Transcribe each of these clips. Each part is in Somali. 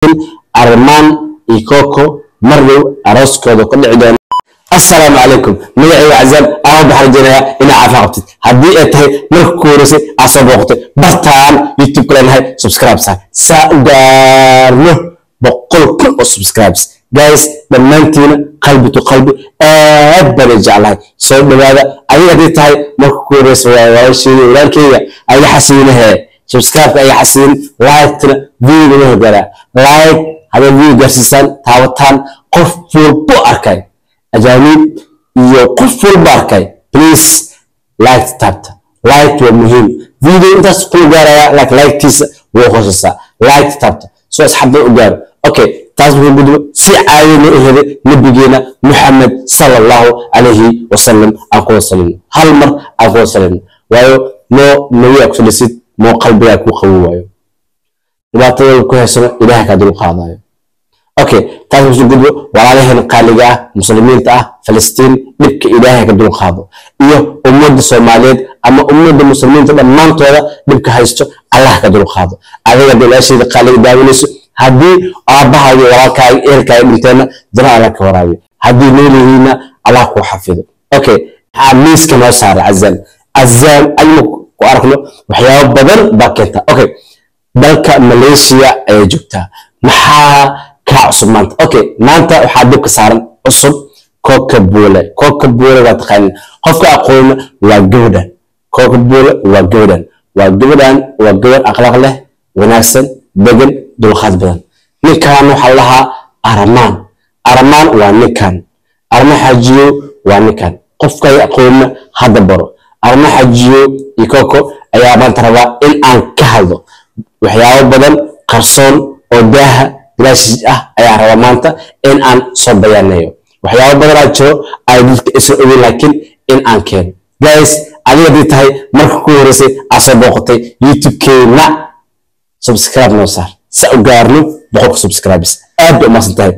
Armaan iyo Koko mardow arooskooda ka dhici doona. Assalaamu calaykum, magacayga Cazaam ama waxaan rajeynayaa inaa caafimaad qabtid. Haddii ay tahay marka ku horeysay aad soo booqatay bartaan YouTube ku leenahay, subscribe saa u gaarno 100,000 oo subscribes. Guys, dhammaantiina qalbi to qalbi aad baan jeclahay, soo dhawaada. Adiga haddii tahay marka ku horeysa, waa walaasheyda, walaalkeyga, ayaga xasiinahe subscribe-ka, ayaga xasiin like-tana video ma gaaraa. Like haddaad video gaarsiisaan, taabataan, qof walbo arkay, ajaanib iyo qof walba arkay, please like taabta. Like waa muhiim, video intaas kula gaaraya, like like-tiisa wuu hooseysaa. Like taabta soo asxaabta u gaaro. Okay, taas wuxuu gudbo si caadi loo eheday nabigeena Muxamed sala Allahu calayhi wasalam. Aan kuwa salino hal mar, aan kuwa salino, waayo noo nabiga ku salisid moo qalbigaa ku qabo, waayo dhibaatada ku haysano Ilaah kaa dul qaadayo. Okay, taas wuxuu gudbo walaalaheen qaaliga ah, muslimiinta ah, Falastiin dhibka Ilaahay ka dul qaado, iyo ummadda Soomaaliyeed ama ummadda muslimiinta dhammaantooda dhibka haysto Allah ka dul qaado. Adiga bilaasheeda qaaliga daawanayso, haddii aabbahaaga, walaalkaaga, ehelkaaga dhinteenna jana Allah ka waraabiyo, haddii noolyihiinna Allah kuu xafido. Okay, maxaa miiska noo saaray Cazaam? Cazaam aynu ku aragno waxyaabo badan baa keenta. Okay, dalka Malaysia ayay joogtaa. Maxaa kaa cusub maanta? Okay, maanta waxaa dibka saaran cusub Koka Buule. Koka Buule waa taqaanin, qofka aqoona waa gabadhan. Koka Buule waa gabadhan, waa gabadhan, waa gabadh akhlaaq leh, wanaagsan, degan, dulqaad badan. Ninkan waxaa lahaa Aramaan. Aramaan waa ninkan, Armaan Xaajiyo waa ninkan. Qofkay aqoonna hadda baro. Armaan Xaajiyo iyo Koko ayaa maanta rabaa in aan ka hadlo. Waxyaabo badan qarsoon oo daaha bilaashiis ah ayaa rabaa maanta in aan soo bayaanayo. Waxyaabo badanaa jiro ay dadka isan ogeyn, laakiin in aan keeno. Guys, adiga haddii tahay marka ku horeysay aad soo booqatay YouTube-keena, subscribe noo saar sa u gaarno 100 subscribers. Aad bay umahadsan tahay.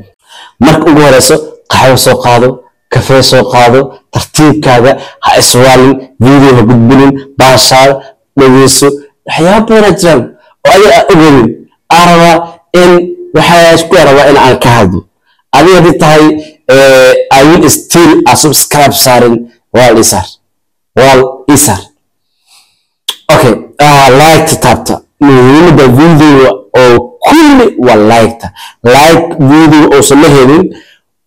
Marka ugu horeyso qaxwo soo qaado, kafee soo qaado, tartiibkaaga ha iswaalin, video ha gudbinin, baashaal, dhegeyso. Waxyaabo badanaa jiraan oo adiga aan ogeynin, aan rabaa in waxaa ku rabaa in aan ka hadlo. Adiga haddii tahay I will still a subscribe saarin, walaal ii saar, walaal ii saar. Okay, like taabta. Muhiimadda video oo kulli waa like-ta. Like video uusan la helin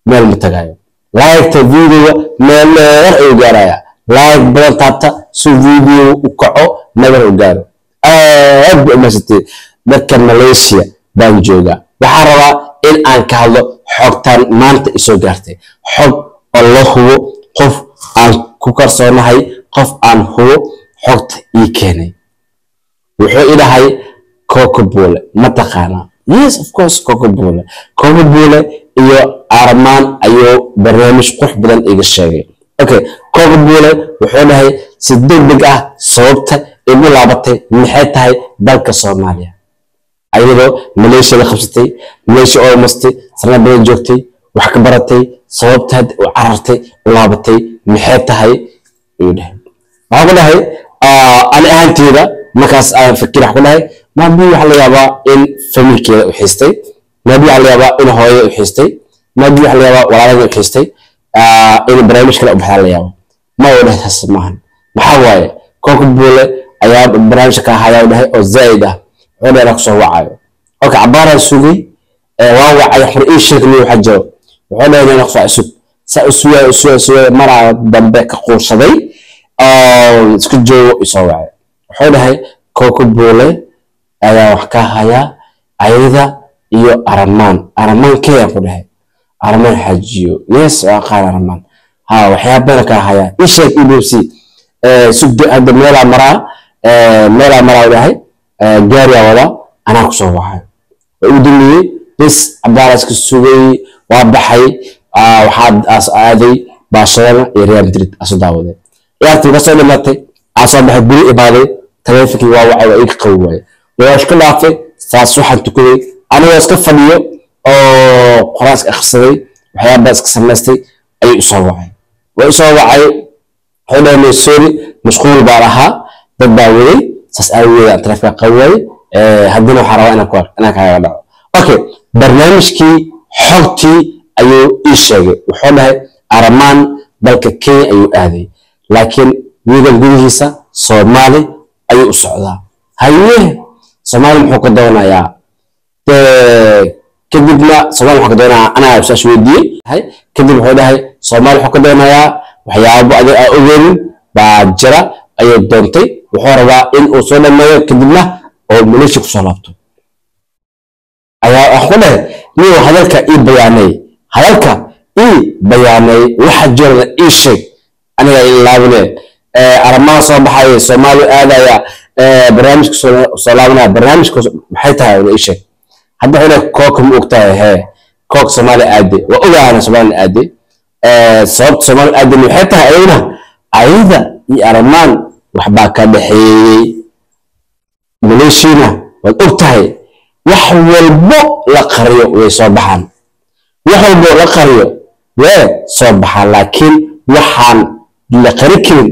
meel ma tagayo. Like-ta video meel dheer ayuu gaaraya. Like badan taabta si video u kaco, meel u gaaro. Aad bay umahadsantay. Dadka Malaysia baan joogaa, waxaan rabaa in aan ka hadlo xogtan maanta isoo gaartay, xog oo la hubo, qof aan ku kalsoonahay, qof aan hubo xogta ii keenay. Wuxuu i dhahay, Koko Buule ma taqaanaa? Yes, of course, Koko Buule. Koko Buule iyo Armaan ayuu barnaamij qurux badan iga sheegay. Okay, Koko Buule wuxuu dhahay si degdeg ah sababta igu laabatay maxay tahay dalka Soomaaliya, ayadoo Malaysia la qabsatay, Malaysia oo mastay, sanad badan joogtay, wax ka baratay, sababta hadda u carartay, u laabatay maxay tahay ayuu dhahay. Waxaan ku dhahay ani ahaanteyda markaas aan fikir, wax ku dhahay maabi waxaa la yaabaa in familkeeda u xiistay, maabi waxaa la yaabaa in hooyada u xiistay, maabi waxaa la yaabaa walaalada u xiistay, in barnaamij kale u baxdaa la yaabo. Ma uu dhahay taas maahan. Maxaa waaye? Koko Buule ayaa barnaamijka ka ahayaa u dhahay oo zaa'id ah. Wuxuu dhahay kusoo wacayo. Okay, cabaaraan sugay, waa wacay, xor ii sheeg ni waxa jiro. Wuxuu dhahay inaan kusoo cusub saa u sugay, u sugay, sugay, maraa dambe ka quursaday oo isku joogo isoo wacay. Wuxuu dhahay Koko Buule ayaa wax ka hayaa ayada iyo Aramaan. Aramaan keyaan ku dhahay? Aramaan Xaajiyo. Yes, waa qaar Aramaan ha, waxyaabana ka hayaa, ii sheeg ebc sugdo. Hadda meelaa maraa, meelaa maraa u dhahay, gaariyaa wadaa, anaa kusoo waxay. Waa igu dambeeyey bes, cabaaraa iska sugay, waa baxay. Waxaa aas aaday Barcelona iyo Real Madrid aasoo daawaday. Ciyaartii ka soo dhimatay, aan soo baxay, guri imaaday, taleefonkii waa wacay, waa iga qabi waayey, waa iska dhaafay. Saas waxaan tukaday anigoo iska fadhiyo oo qoraan iska akhrisaday, waxyaabaa iska samaystay ayuu isoo wacay. Waa isoo wacay, wuxuu dhahay sorry, mashquul baan ahaa, dad baa waday, saas aawadeed aan taleefonka qabi waayey, haddana waxaan rabaa inaan kaaga dhaco. Okay, Barnaamijkii xogtii ayuu ii sheegay. Wuxuu dhahay Aramaan dalka Kenya ayuu aaday, laakiin wiigan gudihiisa Soomaali ayuu u socdaa. Haye, Soomaali muxuu ka doonayaa? Kadibna Soomaali muxuu ka doonayaa anaa su-aasha weydiiyey. Kadib wuxuu dhahay Soomaali wuxuu ka doonayaa waxyaabo adiga aa ogeenin baa jira ayuu doontay. Wuxuu rabaa in uu soo dhameeyo, kadibna oo Maleeshiya kusoo laabto. Ayaa waxaan ku dhahay, niyow, hadalka ii bayaanay, hadalka ii bayaanay, waxa jirana ii sheeg, aniga ii laabine. Aramaan soo baxaya, Soomaali aadaya, barnaamijka soo laabanaya, barnaamijka maxay tahay ii sheeg. Hadda wuxuu leeyahay Kooko ma ogtahay? Hee, Kook Soomaali aade waa ogaana, Soomaali aade. Sababta Soomaali aadena waxay tahay ayaduna ayada iyo Aramaan waxbaa ka dhexeeyey. Maleeshiyana waad og tahay, wax walbo la qariyo way soo baxaan, wax walbo la qariyo way soo baxaan, laakiin waxaan la qari karin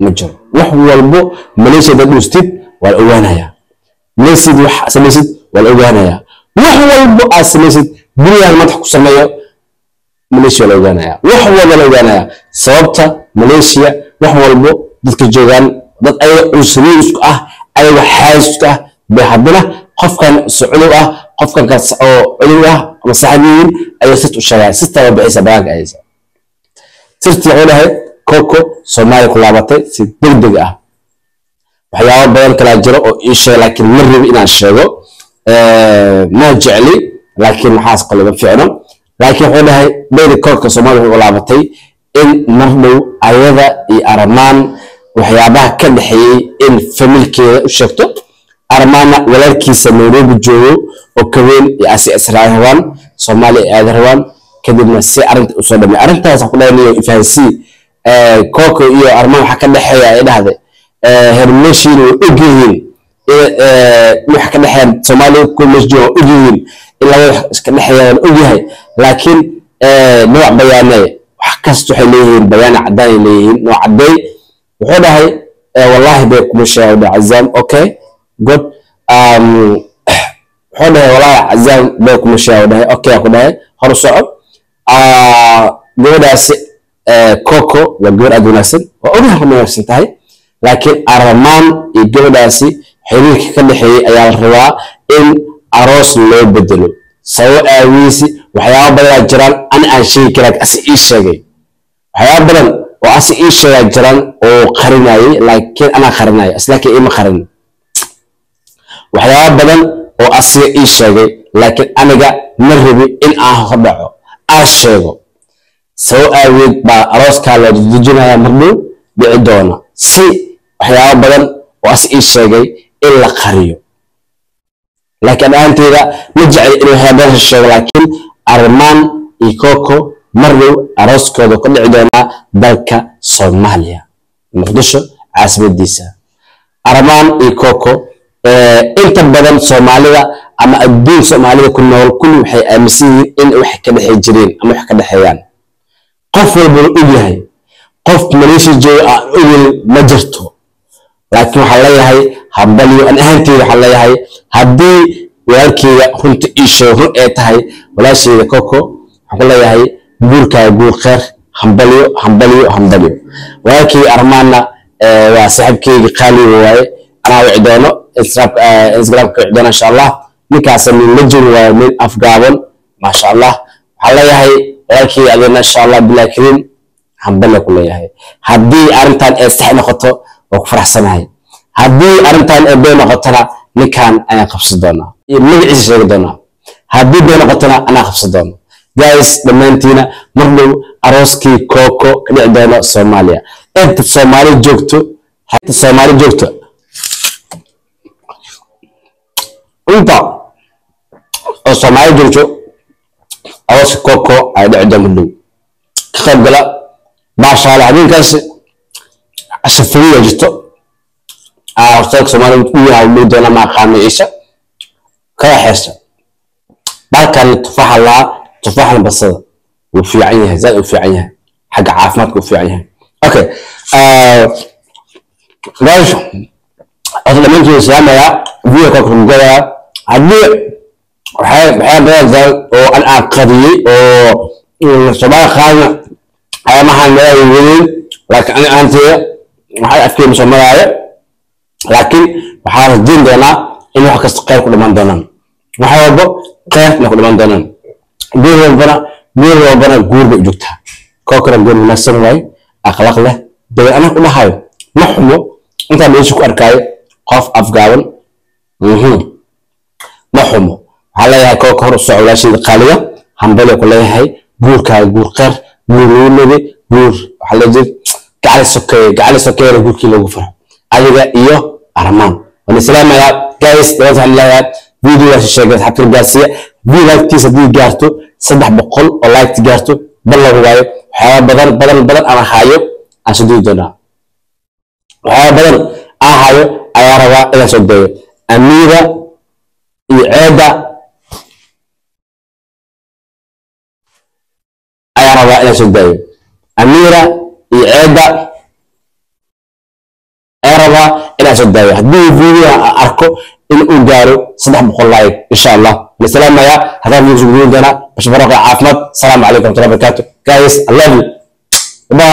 ma jiro. Wax walbo Maleeshiya dad dhuustid waa la ogaanayaa, Maleeshiyad wax samaysid waa la ogaanayaa, wax walbo aad samaysid, gurigaan madax ku sameeyo Maleeshiya waa la ogaanayaa, wax walba la ogaanayaa. Sababta Maleeshiya wax walbo dadka joogaan dad ayaga cunsuriyin isku ah, ayaga xaas isku ah bay, haddana qofkan cudow ah, qofkan kaas oo cudow ah ama saaxiib yihiin ayuu sirta u sheegaya, sirta waa bixisa banaanka ayaysa. Sirtii wuxuu dhahay Coco Soomaaliya ku laabatay si degdeg ah. Waxyaabo badan kalaa jiro oo ii sheegay, laakiin ma rabi inaan sheego, ma jecli, laakiin maxaas kale ma fiicno. Laakiin wuxuu dhahay dheyri koorka Soomaaliya wuxuu u laabatay in mar dhow ayada iyo Aramaan waxyaabaha ka dhexeeyey in familkeeda u sheegto. Armaanna walaalkiisa Nairobi joogo oo kaweyn iyo asi israaci rabaan, Soomaaliya ay aadi rabaan, kadibna si arrinta usoo dhamay. Arrintaas waxaan ku dhahay, niyo ifahansii, Coco iyo Armaan waxaa ka dhexeeya ay dhahday hermeshiina way ogyihiin waxa ka dhexeeya Soomaaliya, kuwa meesha jooga ogyihiin in labada wax iska dhexeeya waan ogyahay, laakiin nooc bayaanee wax kasta waxay leeyihiin bayaan caddaan ay leeyihiin, nooc caddeey. Wuxuu dhahay wallahi bay kuma sheegay Cazaam. Okay, good. Wuxuu dhahay wallahi Cazaam bay kuma sheegay. Dhahay okay, ku dhahay hor soco. Gabadhaasi Coco waa gabar aad wanaagsan, waa ogahay kuma wanaagsan tahay, laakiin Aramaan iyo gabadhaasi xiriirka ka dhexeeyey ayaa la rabaa in aroos loo bedelo. Sababo aawiisi waxyaabo badanaa jiraan ani aan sheegi karaa, asi ii sheegay waxyaabo badan oo asi ii sheegaa jiraan oo qarinayay, laakiin anaa qarinaya laakiin ima qarin. Waxyaabo badan oo asiga ii sheegay, laakiin aniga ma rabi in aan hordhaco aan sheego. Sabab aaweed baa arooskaa loo dejinaya mardhow dhici doona, si waxyaabo badan oo as ii sheegay in la qariyo. Laakiin ahaanteyda ma jecli in waxyaabo badan sheego, laakiin Armaan iyo Coco mardhow arooskooda ka dhici doonaa dalka Soomaaliya, Muqdisho caasimadiisa. Armaan iyo Coco inta badan Soomaalida ama adduun Soomaalida ku nool kulli waxay aaminsan yihiin in wax ka dhexey jireen ama wax ka dhexeeyaan. Qof walbana og yahay, qof Maleeshiya jooga aan ogeyn ma jirto. Laakiin waxaan leeyahay hambalyo. An ahaanteyda waxaan leeyahay, haddii walaalkeyga runta ii sheego run ay tahay, walaasheyda Coco waxaan ku leeyahay guurkaaga guur kheer, hambalyo, hambalyo, hambalyo. Walaalkeyga Armaanna waa saaxiibkeyga qaaliga waaye, anaa wici doono Instagramka wici doono insha Allah. Ninkaasa nin la jiri waayo, nin afgaaban, maasha Allah. Waxaan leeyahay walaalkeyga adina insha Allah bilahi kariim hambalyo ku leeyahay. Haddii arrintan ay sax noqoto waa ku faraxsanahay, haddii arrintan ay been noqotona ninkan ayaan qabsan doonaa iyo magaciisa sheegi doonaa, haddii been noqotona anaa qabsan doono. Guys, dhammaantiina mar dhow arooskii Coco ka dhici doono Soomaaliya, inta Soomaali joogto, inta Soomaali joogto, inta oo Soomaali joogto, arooska Coco ay dhici doon mar dhow ka qayb gala. Baashaale habeenkaasi casho jirto hoteelka Soomaaliya u yahay dhigi doona, ma aqaano ciisa kala xeesta. Balkan tufaaxa laa tufaaxan basada wuu fiican yahay, zaad u fiican yahay, xagga caafimaadka u fiican yahay. Okay guys, horta dhammaantiin salaamayaa, video ka kurmugadayaa. Haddii Waxyaa badan jiraan oo an aan qariyey oo Soomaali qaadna ayamahan meelaha weyn, laakiin ani ahaanteyda waxaa afkeena soo maraayo, laakiin waxaa rajayn doonaa in wax kasta kheyr ku dhamaan doonaan, wax walbo kheyr inay ku dhamaan doonaan. Guur walbana, guur walbana guur bay u joogtaa. Koo kale guur wanaagsan waaye, akhlaaq leh, dabeed anaga u dhahayo ma xumo. Intaan meesha ku arkaayo qof afgaaban ma xumo. Waxaa leeyahay koo ka hor usoo walaasheeda qaaliga, hambali ku leeyahay guurkaaga, guur kheyr, guur lagu nabay, guur waxaa la jir gacali sokeeye, gacali sokeeyena guurkii lagu faro adiga iyo Armaan. Waan islaamayaa guys. Dhawaad waxaan leeyahay videogaas sheegay asxaabta gaarsiiya. Video lagtiisa haddii gaarto 300 oo like gaarto, bal lagu waayo waxyaaba badan badan badan aan haayo aan soo diri doonaa. Waxyaaba badan aan hayo ayaa rabaa inaan soo dayo. Amiira iyo Ceeda ayaa rabaa inaan soo daayo. Amiira iyo Ceeda ayaa rabaa inaan soo daayo haddii video aan arko in uu gaaro 300 like, insha Allah. Wasalaamaya haddaan video soo gudbin doonaa bashbaroq caafimaad. Asalaamu calaykum warahmatullahi wabarakatuh guys, I love you. Bye.